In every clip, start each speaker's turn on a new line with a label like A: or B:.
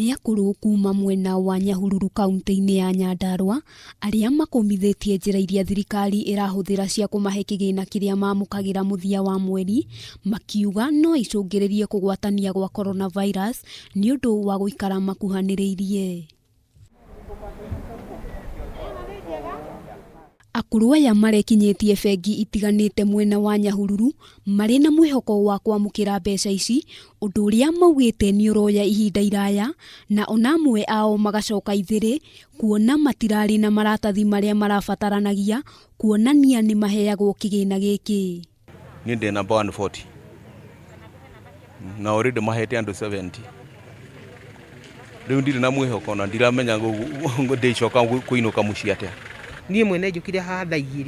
A: Nĩ akũrũ kuma mwena wa Nyahururu kauntĩ-inĩ ya Nyandarua arĩa makũmithĩtie njĩra iria thirikari ĩrahũthĩra cia kũmahe kĩgĩna kĩrĩa mamũkagĩra mũthia wa mweri, makiuga no icũngĩrĩrie kũgwatania gwa coronavirus nĩũndũ wa gũikara makuhanĩrĩirie. Akũrũ aya marekinyĩtie bengi itiganĩte mwena wa Nyahururu marĩ na mwĩhoko wa kwamũkĩra mbeca ici, ũndũ ũrĩa maugĩte nĩ ũroya ihinda iraya na ona amwe ao magacoka ithĩrĩ kuona matirarĩ na maratathi marĩa marabataranagia kuonania nĩ maheagwo kĩgĩna gĩkĩ.
B: Niĩ ndĩ namba 140 na already mahete andũ 70. Rĩu ndirĩ na mwĩhoko na ndiramenya ndĩcoka kũinũka mũciĩ atĩa.
C: Niĩ mwene njũkire haha thaa 2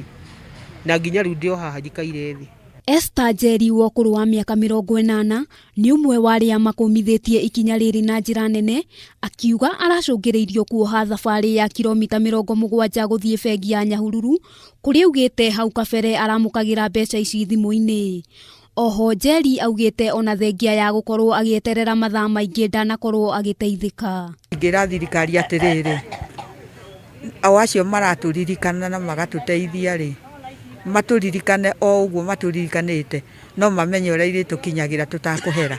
C: na nginya rĩu ndĩ o haha njikaire thĩ.
A: Esther Njeri wa ũkũrũ wa mĩaka 80 nĩ ũmwe wa arĩa makũmithĩtie ikinya rĩrĩ na njĩra nene, akiuga aracũngĩrĩirio kuoha thabarĩ ya kiromita 70 gũthiĩ bengi ya Nyahururu kũrĩa augĩte hau kabere aramũkagĩra mbeca ici thimũ-inĩ. Oho Njeri augĩte ona thengia ya gũkorwo agĩeterera mathaa maingĩ ndanakorwo agĩteithĩka.
D: Ingĩra thirikari atĩrĩrĩ, o acio maratũririkana na magatũteithia rĩ, matũririkane o ũguo matũririkanĩte, no mamenye ũrĩa irĩtũkinyagĩra tũtakũhera.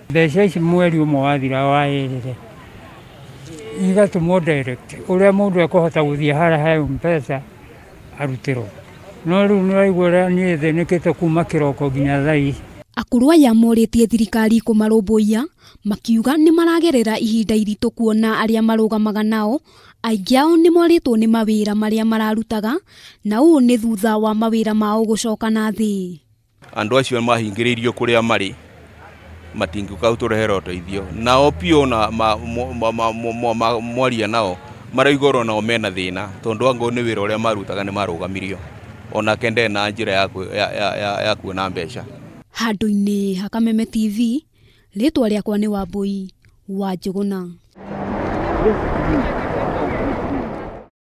E: Mbeca ici mweri ũmwe wathira wa ĩrĩ igatũmwo direct ũrĩa mũndũ ekũhota gũthiĩ harĩa he M-Pesa arutĩrwo. No rĩu nĩ ũraigua ũrĩa niĩ thĩnĩkĩte kuma kĩroko nginya thaa ici.
A: Akũrũ aya morĩtie thirikari kũmarũmbũiya makiuga nĩ maragerera ihinda iritũ kuona arĩa marũgamaga nao aingĩ ao nĩ morĩtwo nĩ mawĩra marĩa mararutaga na ũũ nĩ thutha wa mawĩra mao gũcoka na thĩ.
B: Andũ acio mahingĩrĩirio kũrĩa marĩ matingĩũka gũtũrehera ũteithio. Nao piũ na mwaria nao maraigua oro nao mena thĩna tondũ angorwo nĩ wĩra ũrĩa marutaga nĩ marũgamirio. Onake ndarĩ na njĩra ya kuona mbeca.
A: Handũ-inĩ ha Kameme TV, rĩtwa rĩakwa nĩ Wambũi wa Njũgũna.